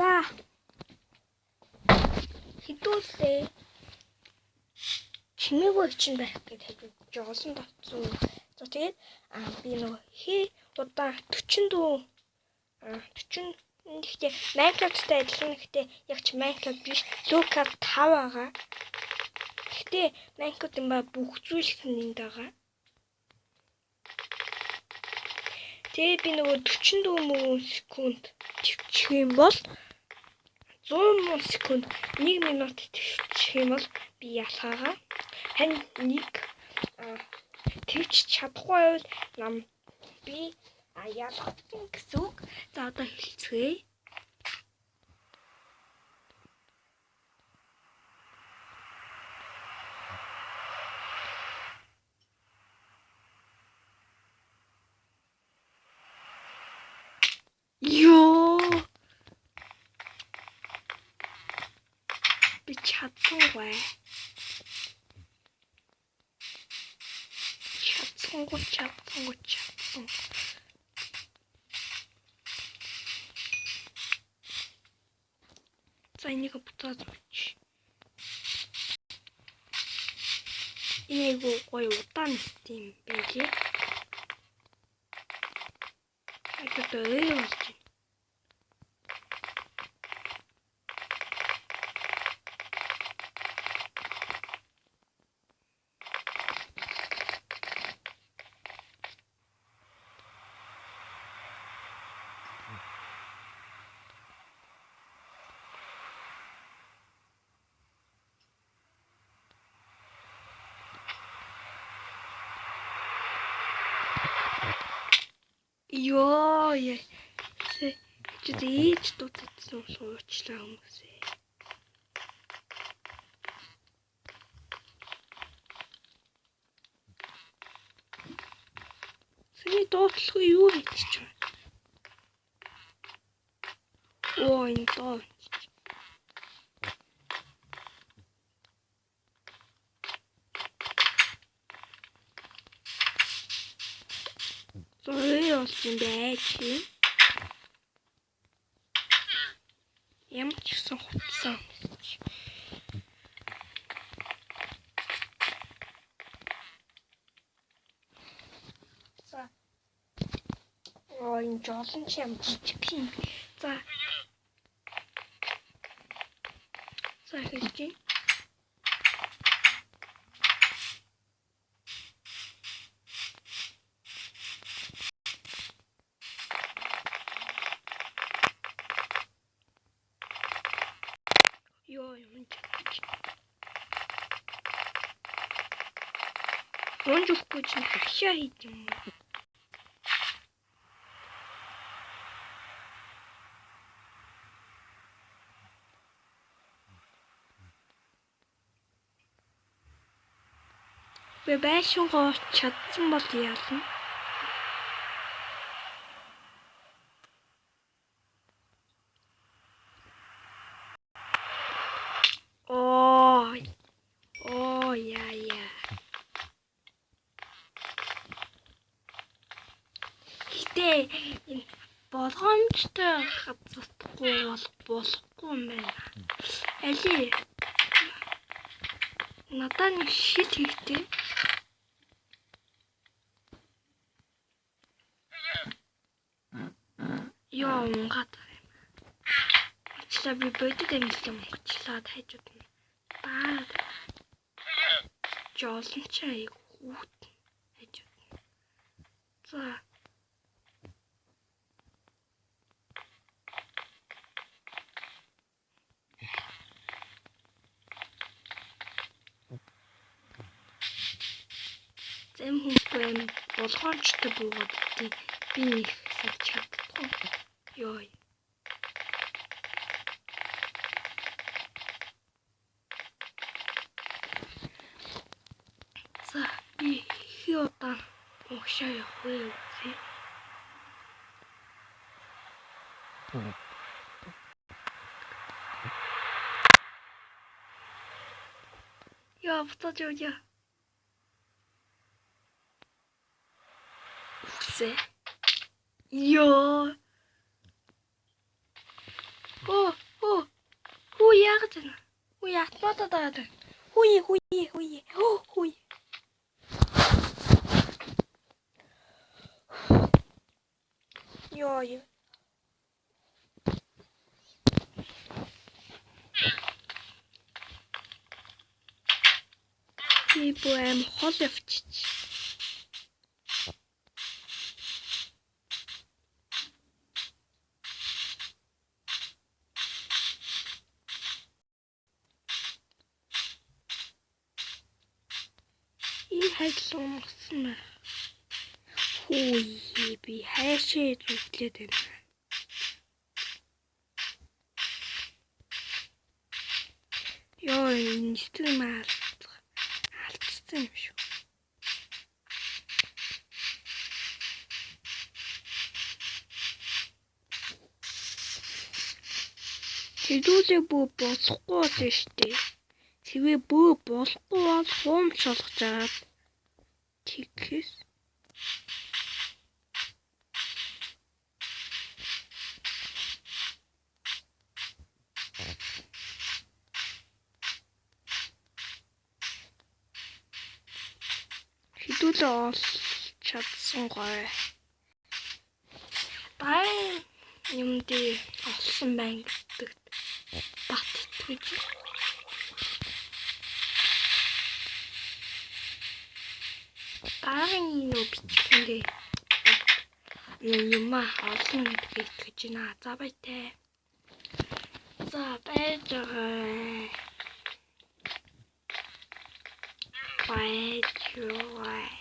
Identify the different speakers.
Speaker 1: За. Хэдүүлээ. Чимээгүй чинь байх гэж хажууд жолон тавцсан. За тэгээд би нөгөө хээ удаан 44 40 гэхдээ Minecraft-тай адилхан гэхдээ яг ч Minecraft биш Luca 5 байгаа. Гэхдээ Minecraft юм ба бүх зүйл нь энд байгаа. Тэгээд би нөгөө 44 секунд төвчих юм бол 100 секунд 1 минут төвчих юм бол би ялхаагаа. Харин нэг төвч чадахгүй байвал нам би ялгсан гэсэн үг. За одоо хэлцгээе. Йоо. Би чадсангүй. Чадсангүй. За энийг буцаад зурч. Энэ айгуу гоё удаан юм байлээ. Одоо ой болж байна. Йоо, чи ээж дуудсан уучлаа хүмүүсээ. Сэний дуудлага юу хийж байна? Оо, энэ доо. Зураг болж юм байж. Ямар ч гэсэн хувцсан. За. Оо, энэ жолон чи юм жижиг юм. За. За хэлж байна. Йоо, юм чадчих. Унж өгөхгүй чинь хашаа хийх юм уу? Би байшингоо чадсан бол ялна. Оо, яа. Гэтэ энэ болгоомжтой хазахгүй бол болохгүй юм байна. Али надад нэг шил хэрэгтэй. Йоо, унгаад байгаа юм. Уучлаа, би бодит амьдлаа унгачлаа тайжууд нь. Баа. Жолон чи айгу хүүт хажууд. За. Зэм хүмүүстээ болгоомжтой буугаад идэв. Би нэг сайн чаддгүй. Йоо. За би хий удаан угшаа явах вэ үзье. Яа, буцаад явъя. Үхсээ. Йоо. Оо, дагаад байна. Хүй автоматаа дагаад байна. Хүй хүй хүй хүй. Йоо ёо. Би бүр аим хол явчих. Энэ хайдлан унгасан байх. Хүү би хайшаа зүглээд байна. Йоо энэ стрим алдсан юм шүү. Хэдүүлээ бөө болохгүй болсон шүү дээ. Тэгвээ бөө болохгүй бол хуумч болгож агаад тэгээс хэдүүлээ олж чадсан гоё. Байн юм дээр олсон байна гэдэгт бат итгэж. Дараагийн нөө бичлэгэндээ юм олно гэдгээ итгэж байна. За баяртай. За байж байгаа. Байж байгаа.